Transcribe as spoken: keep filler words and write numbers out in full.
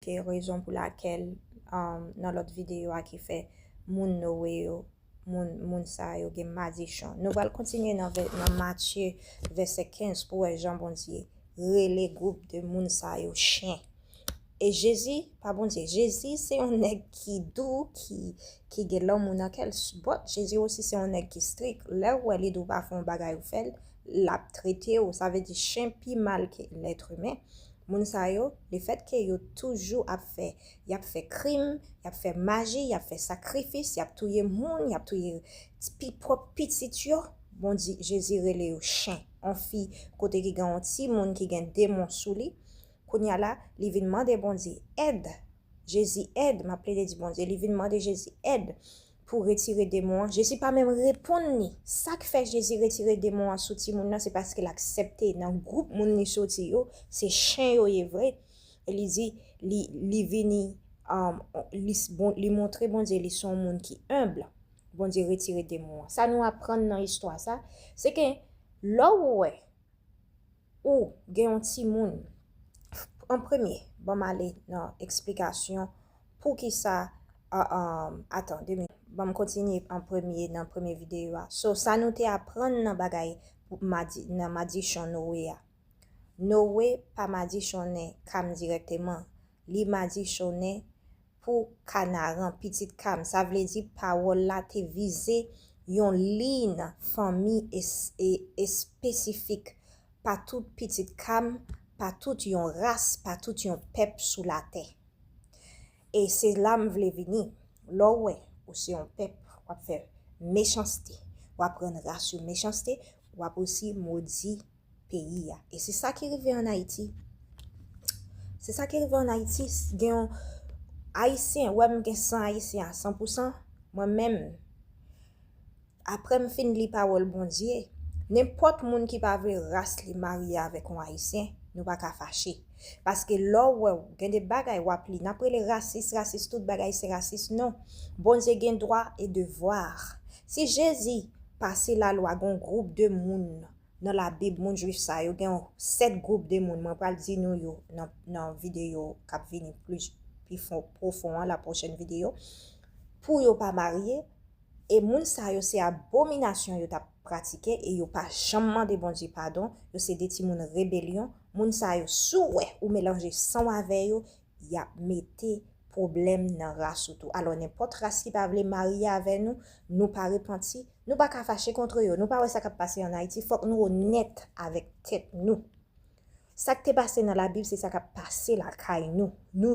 Se rezon pou lakèl, um, nan lòt videyo a ki fè moun Nowe yo, moun, moun sa yo gen madichon. Nou pral kontinye nan, vè- nan Matye vèsè kenz pou wè jan Bondye rele gwoup de moun sa yo chen. E Jezi, pa Bondye, Jezi se yon nèg ki dou, ki, ki gen lanmou nan kè l. But, Jezi osi se yon nèg ki strik. Lè w wè li di w pa fè yon bagay ou fè l, l ap trete w. Sa vle di chen pi mal ke lèt imen. Moun sa yo, lefètke yo toujou ap fè, y ap fè krim, y ap fè maji, y ap fè sakrifis, y ap touye moun, y ap touye ti- pi pwòp pitit yo, Bondye, Jezi rele yo chen. On fi kote ki gen yon timoun ki gen demon sou li, kounye a la, li vin mande Bondye èd. Jezi èd, m ap plede di Bondye, li vin mande Jezi èd pou retire demon an. Jezi pa menm reponn li. Sa k fè Jezi retire demon an sou timoun nan, se paske l aksepte nan gwoup moun li soti yo, se chen yo ye vre. E li di, li, li vini, um, li, bon, li montre Bondye li se yon moun ki enb. Bondye retire demon an. Sa nou aprann nan istwa sa, se ke lè w wè ou gen yon timoun, an premye, ban m ale nan eksplikasyon poukisa, a- um, atan, de minit, ban m kontinye an premye nan premye videyo a. So, sa nou te aprann nan bagay madi, nan madichon Nowe a. Nowe pa madichonnen Kam dirèkteman, li madichonnen pou Kanaran, pitit Kam. Sa vle di pawòl la te vize yon liy fanmi es- e- espesifik, pa tout pitit Kam, pa tout yon ras, pa tout yon pèp sou latè. E se la m vle vini. Lè w wè ou se yon pèp, w ap fè mechanste, w ap rann ras yo mechanste, w ap osi modi peyi a. E se sa ki rive ann Ayiti. Se sa ki rive ann Ayiti. Gen yon Ayisyen, wè m gen san Ayisyen a san pou san, mwen menm, apre m fin li pawòl Bondye, nenpòt moun ki pa vle ras li marye avèk yon Ayisyen, nou pa ka fache. Paske lè w wè w gen de bagay w ap li, n ap rele rasis, rasis, tout bagay se rasis, non. Bondye gen dwa e devwa. Si Jezi pase lalwa gen yon gwoup de moun nan Labib, moun jwif sa yo, gen yon sèt gwoup de moun, mwen pral di nou yo nan, nan videyo k ap vini plis pi fon, pwofon an, la pwochèn videyo, pou yo pa marye, e moun sa yo se abominasyon yo t ap pratike, e yo pa janm mande Bondye padon, yo se de timoun rebelyon, moun sa yo, si w wè ou melanje san w avè yo, y ap mete pwoblèm nan ras ou tou. Alò, nenpòt ras ki pa vle marye avè nou, nou pa repanti, nou pa ka fache kont yo. Nou pa wè sa k ap pase ann Ayiti, fòk nou onèt avèk tèt nou. Sa k te pase nan Labib, se sa k ap pase lakay nou. Nou,